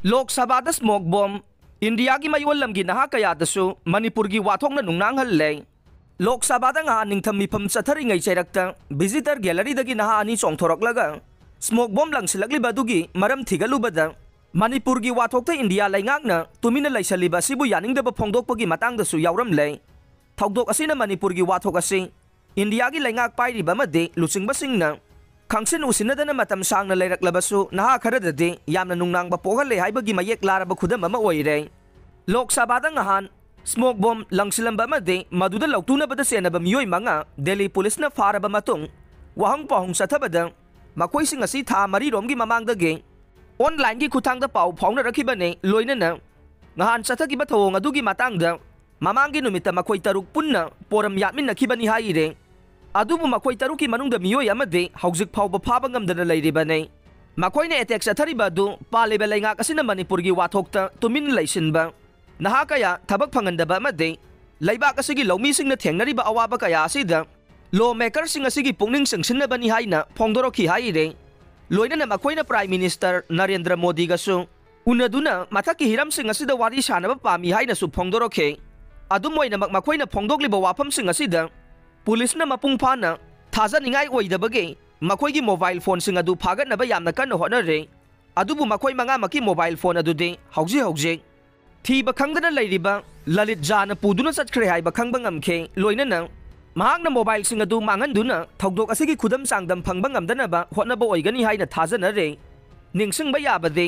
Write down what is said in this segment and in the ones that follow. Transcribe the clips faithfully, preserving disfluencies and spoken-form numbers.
ꯂꯣꯛ ꯁꯚꯥꯗ smoke bomb, ꯏꯟꯗꯤꯌꯥꯒꯤ ꯃꯌꯣꯜ ꯂꯝꯒꯤ ꯅꯍꯥ ꯀꯌꯥꯗꯁꯨ ꯃꯅꯤꯄꯨꯔꯒꯤ ꯋꯥꯊꯣꯛꯅ ꯅꯨꯡꯅꯥꯡꯍꯜꯂꯦ꯫ ꯂꯣꯛ ꯁꯚꯥꯗ ꯉꯍꯥꯟ ꯅꯤꯡꯊꯝ ꯃꯤꯐꯝ ꯆꯠꯊꯔꯤꯉꯩ ꯆꯩꯔꯛꯇ visitor galleryꯗꯒꯤ ꯅꯍꯥ ꯑꯅꯤ ꯆꯣꯡꯊꯣꯔꯛꯂꯒ smoke bomb ꯂꯪꯁꯤꯜꯂꯛꯂꯤꯕ ꯑꯗꯨꯒꯤ ꯃꯔꯝ ꯊꯤꯒꯠꯂꯨꯕꯗ, ꯃꯅꯤꯄꯨꯔꯒꯤ ꯋꯥꯊꯣꯛꯇ ꯏꯟꯗꯤꯌꯥ ꯂꯩꯉꯥꯛꯅ ꯇꯨꯃꯤꯟꯅ ꯂꯩꯁꯜꯂꯤꯕ ꯑꯁꯤꯕꯨ ꯌꯥꯅꯤꯡꯗꯕ ꯐꯣꯡꯗꯣꯛꯄꯒꯤ ꯃꯇꯥꯡꯗꯁꯨ ꯌꯥꯎꯔꯝꯂꯦ꯫ ꯊꯧꯗꯣꯛ ꯑꯁꯤꯅ ꯃꯅꯤꯄꯨꯔꯒꯤ ꯋꯥꯊꯣꯛ ꯑꯁꯤ ꯏꯟꯗꯤꯌꯥꯒꯤ ꯂꯩꯉꯥꯛ ꯄꯥꯏꯔꯤꯕ ꯑꯃꯗꯤ ꯂꯨꯆꯤꯡꯕꯁꯤꯡꯅ ꯈꯪꯁꯤꯟ ꯎꯁꯤꯟꯅꯗꯅ ꯃꯇꯝ ꯁꯥꯡꯅ ꯂꯩꯔꯛꯂꯕꯁꯨ, ꯅꯍꯥ ꯈꯔꯗꯗꯤ ꯌꯥꯝꯅ ꯅꯨꯡꯅꯥꯡꯕ ꯄꯣꯛꯍꯜꯂꯦ ꯍꯥꯏꯕꯒꯤ ꯃꯌꯦꯛ ꯂꯥꯔꯕ ꯈꯨꯗꯝ ꯑꯃ ꯑꯣꯏꯔꯦ꯫ ꯂꯣꯛ ꯁꯚꯥꯗ ꯉꯍꯥꯟ smoke bomb ꯂꯪꯁꯤꯜꯂꯝꯕ ꯑꯃꯗꯤ ꯃꯗꯨꯗ ꯂꯧꯇꯨꯅꯕꯗ ꯆꯦꯟꯅꯕ ꯃꯤꯑꯣꯏ ꯃꯉꯥ ꯗꯦꯜꯂꯤ ꯄꯨꯂꯤꯁꯅ ꯐꯥꯔꯕ ꯃꯇꯨꯡ, ꯋꯥꯍꯪ ꯄꯥꯎꯍꯪ ꯆꯠꯊꯕꯗ ꯃꯈꯣꯏꯁꯤꯡ ꯑꯁꯤ ꯊꯥ ꯃꯔꯤꯔꯣꯝꯒꯤ ꯃꯃꯥꯡꯗꯒꯤ onlineꯒꯤ ꯈꯨꯠꯊꯥꯡꯗ ꯄꯥꯎ ꯐꯥꯎꯅꯔꯛꯈꯤꯕꯅꯤ꯫ ꯂꯣꯏꯅꯅ ꯉꯍꯥꯟ ꯆꯠꯊꯈꯤꯕ ꯊꯧꯑꯣꯡ ꯑꯗꯨꯒꯤ ꯃꯇꯥꯡꯗ ꯃꯃꯥꯡꯒꯤ ꯅꯨꯃꯤꯠꯇ ꯃꯈꯣꯏ ꯇꯔꯨꯛ ꯄꯨꯟꯅ ꯄꯣꯔꯝ ꯌꯥꯠꯃꯤꯟꯅꯈꯤꯕꯅꯤ ꯍꯥꯏꯔꯦ꯫ ꯑꯗꯨꯕꯨ ꯃꯈꯣꯏ ꯇꯔꯨꯛꯀꯤ ꯃꯅꯨꯡꯗ ꯃꯤꯑꯣꯏ ꯑꯃꯗꯤ ꯍꯧꯖꯤꯛ ꯐꯥꯎꯕ ꯐꯥꯕ ꯉꯝꯗꯅ ꯂꯩꯔꯤꯕꯅꯤ꯫ ꯃꯈꯣꯏꯅ attack ꯆꯠꯊꯔꯤꯕ ꯑꯗꯨ ꯄꯥꯜꯂꯤꯕ ꯂꯩꯉꯥꯛ ꯑꯁꯤꯅ ꯃꯅꯤꯄꯨꯔꯒꯤ ꯋꯥꯊꯣꯛꯇ ꯇꯨꯃꯤꯟ ꯂꯩꯁꯤꯟꯕ, ꯅꯍꯥ ꯀꯌꯥ ꯊꯕꯛ ꯐꯪꯍꯟꯗꯕ ꯑꯃꯗꯤ ꯂꯩꯕꯥꯛ ꯑꯁꯤꯒꯤ ꯂꯧꯃꯤꯁꯤꯡꯅ ꯊꯦꯡꯅꯔꯤꯕ ꯑꯋꯥꯕ ꯀꯌꯥ ꯑꯁꯤꯗ law makerꯁꯤꯡ ꯑꯁꯤꯒꯤ ꯄꯨꯛꯅꯤꯡ ꯆꯤꯡꯁꯤꯟꯅꯕꯅꯤ ꯍꯥꯏꯅ ꯐꯣꯡꯗꯣꯔꯛꯈꯤ ꯍꯥꯏꯔꯦ꯫ ꯂꯣꯏꯅꯅ ꯃꯈꯣꯏꯅ Prime Minister ꯅꯔꯦꯟꯗ꯭ꯔ ꯃꯣꯗꯤꯒꯁꯨ ꯎꯅꯗꯨꯅ ꯃꯊꯛꯀꯤ ꯍꯤꯔꯝꯁꯤꯡ ꯑꯁꯤꯗ ꯋꯥꯔꯤ ꯁꯥꯅꯕ ꯄꯥꯝꯃꯤ ꯍꯥꯏꯅꯁꯨ ꯐꯣꯡꯗꯣꯔꯛꯈꯤ꯫ ꯑꯗꯨꯝ ꯑꯣꯏꯅꯃꯛ, ꯃꯈꯣꯏꯅ ꯐꯣꯡꯗꯣꯛꯂꯤꯕ ꯋꯥꯐꯝꯁꯤꯡ ꯑꯁꯤꯗ ꯄꯨꯂꯤꯁꯅ ꯃꯄꯨꯡ ꯐꯥꯅ ꯊꯥꯖꯅꯤꯡꯉꯥꯏ ꯑꯣꯏꯗꯕꯒꯤ ꯃꯈꯣꯏꯒꯤ mobile phoneꯁꯤꯡ ꯑꯗꯨ ꯐꯥꯒꯠꯅꯕ ꯌꯥꯝꯅ ꯀꯟꯅ ꯍꯣꯠꯅꯔꯤ꯫ ꯑꯗꯨꯕꯨ ꯃꯈꯣꯏ ꯃꯉꯥꯃꯛꯀꯤ mobile phone ꯑꯗꯨꯗꯤ ꯍꯧꯖꯤꯛ ꯍꯧꯖꯤꯛ ꯊꯤꯕ ꯈꯪꯗꯅ ꯂꯩꯔꯤꯕ ꯂꯂꯤꯠ ꯖꯥꯅ ꯄꯨꯗꯨꯅ ꯆꯠꯈ꯭ꯔꯦ ꯍꯥꯏꯕ ꯈꯪꯕ ꯉꯝꯈꯤ꯫ ꯂꯣꯏꯅꯅ ꯃꯍꯥꯛꯅ mobileꯁꯤꯡ ꯑꯗꯨ ꯃꯥꯡꯍꯟꯗꯨꯅ ꯊꯧꯗꯣꯛ ꯑꯁꯤꯒꯤ ꯈꯨꯗꯝ ꯆꯥꯡꯗꯝ ꯐꯪꯕ ꯉꯝꯗꯅꯕ ꯍꯣꯠꯅꯕ ꯑꯣꯏꯒꯅꯤ ꯍꯥꯏꯅ ꯊꯥꯖꯅꯔꯤ꯫ ꯅꯤꯡꯁꯤꯡꯕ ꯌꯥꯕꯗꯤ,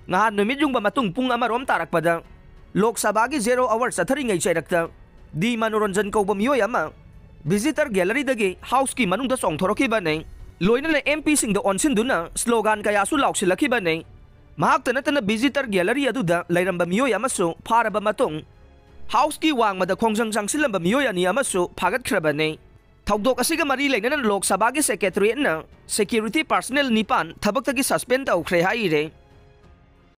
ꯉꯍꯥꯟ ꯅꯨꯃꯤꯠ ꯌꯨꯡꯕ ꯃꯇꯨꯡ ꯄꯨꯡ ꯑꯃꯔꯣꯝ ꯇꯥꯔꯛꯄꯗ ꯂꯣꯛ ꯁꯚꯥꯒꯤ zero hour ꯆꯠꯊꯔꯤꯉꯩ ꯆꯩꯔꯛꯇ ꯗꯤ ꯃꯅꯣꯔꯟꯖꯟ ꯀꯧꯕ ꯃꯤꯑꯣꯏ ꯑꯃ visitor galleryꯗꯒꯤ houseꯀꯤ ꯃꯅꯨꯡꯗ ꯆꯣꯡꯊꯣꯔꯛꯈꯤꯕꯅꯤ꯫ ꯂꯣꯏꯅꯅ MPꯁꯤꯡꯗ ꯑꯣꯟꯁꯤꯟꯗꯨꯅ slogan ꯀꯌꯥꯁꯨ ꯂꯥꯎꯁꯤꯜꯂꯛꯈꯤꯕꯅꯤ꯫ ꯃꯍꯥꯛꯇ ꯅꯠꯇꯅ visitor gallery ꯑꯗꯨꯗ ꯂꯩꯔꯝꯕ ꯃꯤꯑꯣꯏ ꯑꯃꯁꯨ ꯐꯥꯔꯕ ꯃꯇꯨꯡ, houseꯀꯤ ꯋꯥꯡꯃꯗ ꯈꯣꯡꯖꯪ ꯆꯪꯁꯤꯜꯂꯝꯕ ꯃꯤꯑꯣꯏ ꯑꯅꯤ ꯑꯃꯁꯨ ꯐꯥꯒꯠꯈ꯭ꯔꯕꯅꯤ꯫ ꯊꯧꯗꯣꯛ ꯑꯁꯤꯒ ꯃꯔꯤ ꯂꯩꯅꯅ ꯂꯣꯛ ꯁꯚꯥꯒꯤ secretariatꯅ security personnel ꯅꯤꯄꯥꯟ ꯊꯕꯛꯇꯒꯤ suspend ꯇꯧꯈ꯭ꯔꯦ ꯍꯥꯏꯔꯦ꯫